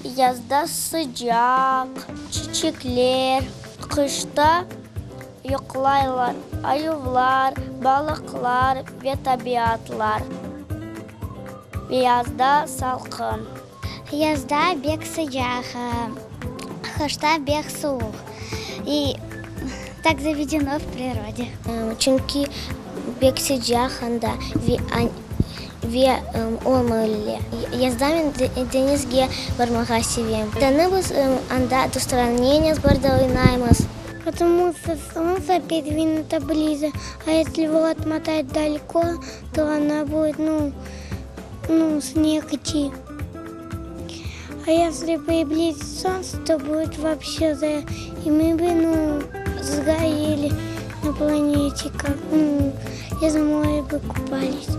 Yazda sıcaq, çiçekler, qışta yuqlaylar ayuvlar, balıqlar ve tabiatlar. Ve yazda salqın. Yazda bek sıcaq, qışta bek suvuq. İ tak zavedeno v prirode. Çünki bek sıcaq anda ve ve olmay. Yazda men deñizge barmağa sevem. Biz anda dostlarnen azbarda oynaymız. Потому что солнце передвинуто ближе, а если его отмотать далеко, то она будет, ну, ну, снег идти. А если приблизить солнце, то будет вообще за... И мы бы, ну, сгорели на планете, как, ну, из моря бы купались.